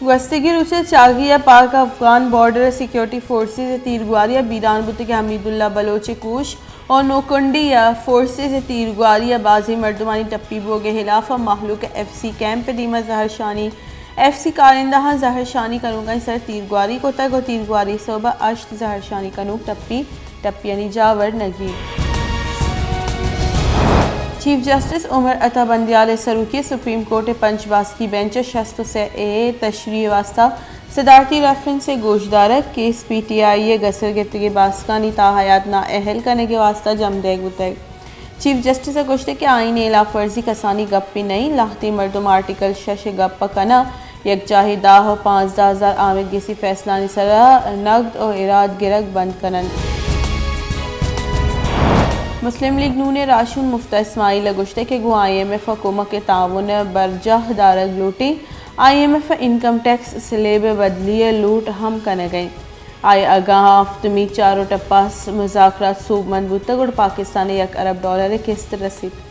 گوستگیں روچ ءَ چاگی ءَ پاک افغان بارڈر ءَ سیکورٹی فورسز ءِ تیرگواری ءَ بیران بوتگیں حمید اللہ بلوچ ءِ کوش ءُ نوکنڈی ءَ فورسز ءِ تیرگواری ءَ بازیں مردمانی ٹپی بوگ ءِ ہلاف ءَ مہلوک ءَ ایف سی کیمپ ءِ دیما زہرشانی، ایف سی کارندہاں زہرشانی کنوکانی سر ءَ تیرگواری کتگ ءُ تیرگواری ءِ سوب ءَ ہشت زہرشانی کنوک ٹپی، ٹپیانی جاور نہ گیت۔ چیف جسٹس عمر عطا بندیال ءِ سروکی ءَ سپریم کورٹ ءِ پنچ باسکی بینچ ءَ شست ءُ سے اے ءِ تشریح ءِ واستہ صدارتی ریفرنس ءِ گوشدارگ، کیس پی ٹی آئی ءِ گسر گپتگیں باسکانی تاحیات نااہل کنگ ءِ واستہ جم دئیگ بوتگ۔ چیف جسٹس ءَ گوشتگ کہ آئین ءِ ہلاف ورزی کسانی گپے نہ انت، لہتیں مردم آرٹیکل شش ءِ گپ ءَ کناں، یکجاہی دہ ءُ پانزدہ ہزار آمید گسی فیصلہانی سرا نقد ءُ ایراد گرگ بند کن انت۔ مسلم لیگ نون ءِ راہشون مفتہ اسماعیل ءَ گوشتگ کہ گوں آئی ایم ایف ءَ کمک ءِ تعاون ءَ برجاہ دارگ لوٹیں، آئی ایم ایف ءَ انکم ٹیکس سلیب ءِ بدلی ءِ لوٹ ہم کنگ ءَ انت۔ آئی ءَ اگاں ہفتمی چار ءُ ٹپاس مذاکرات سوبمند بوتگ گڑا پاکستان ءَ یک ارب ڈالر ءِ کست رسیت۔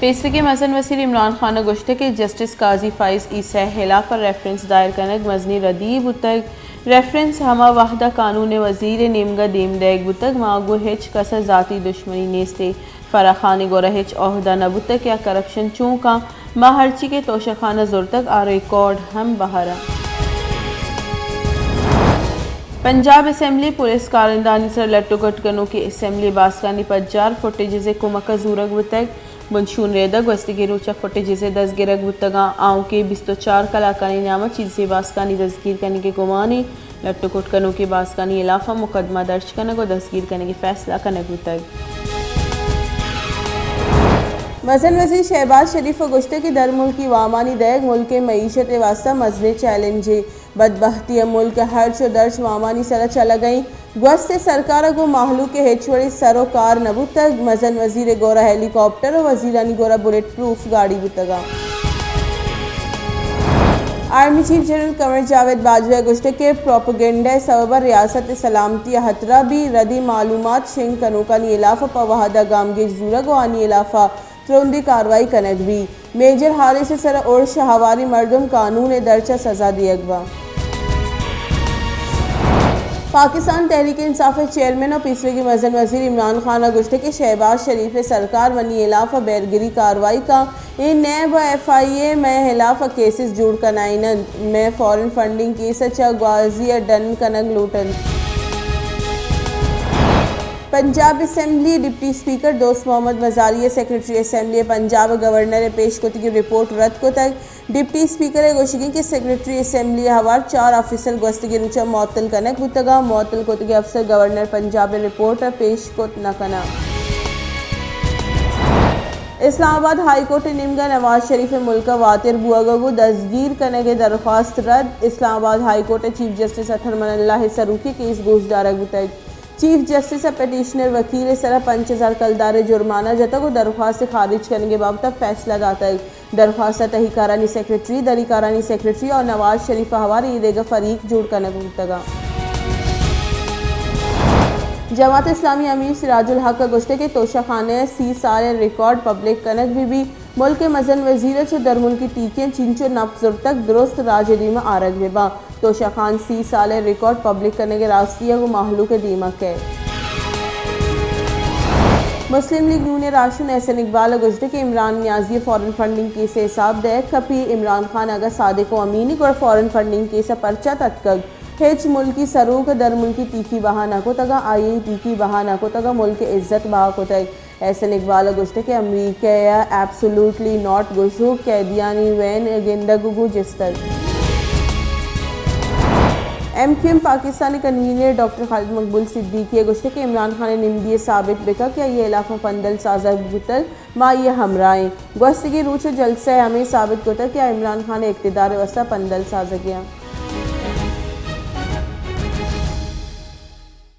پیسریگیں مزن وزیر عمران خان ءَ گوشتگ کہ جسٹس قاضی فائز عیسی ءِ ہلاف ءَ ریفرنس دائر کنگ مزنیں ردی یے بوتگ۔ ریفرنس ہما وہد ءَ قانون ءِ وزیر ءِ نیمگ ءَ دیم دئیگ بوتگ، ما گوں ہچ کس ءَ ذاتی دشمنی نیست۔ فرح خان ءِ گورا ہچ عہدہ نہ بوتگ کہ آ کرپشن چون کن۔ ما ہرچی کہ توشہ خان ءَ زرتگ، آ ریکارڈ ہم بہر انت۔ پنجاب اسمبلی پولیس کارندہانی سر ءَ لٹ ءُ کٹ کنوکیں اسمبلی باسکانی پجار فوٹیجز ءِ کمک ءَ زورگ بوتگ۔ بنشون ریدہ گوستگیں روچ ءَ فوٹیجز ءِ دزگرگ بوتگاں، آؤکیں بیست ءُ چار کلاکانی نیام ءَ چیزے باسکانی دزگیر کنگ ءِ گمان انت۔ لٹ ءُ کٹ کنوکیں باسکانی ہلاف ءَ مقدمہ درج کنگ ءُ دزگیر کنگ ءِ فیصلہ کنگ بوتگ۔ مزن وزیر شہباز شریف ءَ گوشتگ کہ درملکی وامانی دئیگ ملک ءِ معیشت ءِ واستہ مزنیں چیلنجے۔ بدبہتی ءَ ملک ءِ ہرچ ءُ درچ وامانی سر ءَ چلگ ءَ انت۔ گوست ءِ سرکار ءَ گوں مہلوک ءِ ہچ وڑیں سر ءُ کار نہ بوتگ۔ مزن وزیر ءِ گورا ہیلی کاپٹر ءُ وزیرانی گورا بلٹ پروف گاڑی بوتگ انت۔ آرمی چیف جنرل قمر جاوید باجوہ ءَ گوشتگ کہ پروپیگنڈا ءِ سبب ءَ ریاست ءِ سلامتی ءَ ہترہ بی، ردیں معلومات شنگ کنوکانی ہلاف ءَ پہ وہد ءَ گامگیج زورگ ءُ آنی ہلاف ءَ ترندیں کاروائی کنگ بی۔ میجر ہارس ءِ سر ءَ ارش ءَ ہواریں مردم قانون ءِ درچ ءَ سزا دیگ باں۔ پاکستان تحریک انصاف ءِ چیئرمین ءُ پیسریگیں مزن وزیر عمران خان ءَ گوشتگ کہ شہباز شریف ءِ سرکار منی ہلاف ءَ بیرگری کاروائی کن، اے نیب ءُ ایف آئی اے مئے ہلاف ءَ کیسز جوڑ کنائین انت، مئے فارن فنڈنگ کیس ءَ چہ گوازی ءَ ڈن کنگ لوٹ انت۔ پنجاب اسمبلی ءِ ڈپٹی اسپیکر دوست محمد مزاری ءَ سیکرٹری اسمبلی ءَ پنجاب ءِ گورنر ءِ پیش کتگیں رپورٹ رد کتگ۔ ڈپٹی اسپیکر ءِ گوشگ انت کہ سیکرٹری اسمبلی ءِ ہوار چار آفیسر گوستگیں روچ ءَ معطل کنگ بوتگ انت، معطل کتگیں افسر گورنر پنجاب ءِ رپورٹ ءَ پیش کت نہ کناں۔ اسلام آباد ہائی کورٹ ءِ نیمگ ءَ نواز شریف ءِ ملک ءَ واتر بوگ ءَ گوں دزگیر کنگ ءِ درخواست رد، اسلام آباد ہائی کورٹ ءِ چیف جسٹس اطہر من اللہ ءِ سروکی ءَ کیس گوشدارگ بوتگ۔ چیف جسٹس ءَ پٹیشنر وکیل ءِ سرا پنچ ہزار کلدار ءِ جرمانہ جتگ ءُ درخواست ءِ خارج کنگ ءِ بابت ءَ فیصلہ داتگ۔ درخواست ءِ تہیکارانی سیکرٹری، دریکارانی سیکرٹری ءُ نواز شریف ءِ ہوار اے دگہ فریق جوڑ کنگ بوتگ انت۔ جماعت اسلامی ءِ امیر سراج الحق ءَ گوشتگ کہ توشہ خانہ ءِ سی سال ءِ ریکارڈ پبلک کنگ بہ بیت، ملک ءِ مزن وزیر ءَ چہ درملکی ٹیکیاں چنچو نپ زرتگ، درست راج ءِ دیم ءَ آرگ بہ باں۔ توشہ خان ءِ سی سال ءِ ریکارڈ پبلک کنگ ءِ راستی ءَ گوں مہلوک ءِ دیم ءَ کئیت۔ مسلم لیگ نون ءِ راہشون احسن اقبال ءَ گوشتگ کہ عمران نیازی ءِ فارن فنڈنگ کیس ءِ حساب دئیگ کپی، عمران خان اگاں صادق ءُ امین انت گڑا فارن فنڈنگ کیس ءَ پرچا تتکگ؟ ہچ ملکی سروک ءَ درملکی ٹیکی بہا نہ کتگ ءُ آئی ءِ ٹیکی بہا نہ کتگ ءُ ملک ءِ عزت بہا کتگ۔ احسن اقبال ءَ گوشتگ کہ امریکہ ءَ ایبسولوٹلی ناٹ گوشوک، قیدیانی وین گندگ ءُ گوں جستگ۔ ایم کیو ایم پاکستان ءِ کنوینر ڈاکٹر خالد مقبول صدیقی ءَ گوشتگ کہ عمران خان ءِ نمدی ءَ ثابت بہ کنت کہ آئی ءِ ہلاف ءَ پندل سازگ بوتگ، ما آئی ءِ ہمراہ ایں۔ گوستگیں روچ ءِ جلسہ ءَ ہمے ثابت کتگ کہ آ عمران خان ءِ اقتدار ءِ واستہ پندل سازگ ءَ انت۔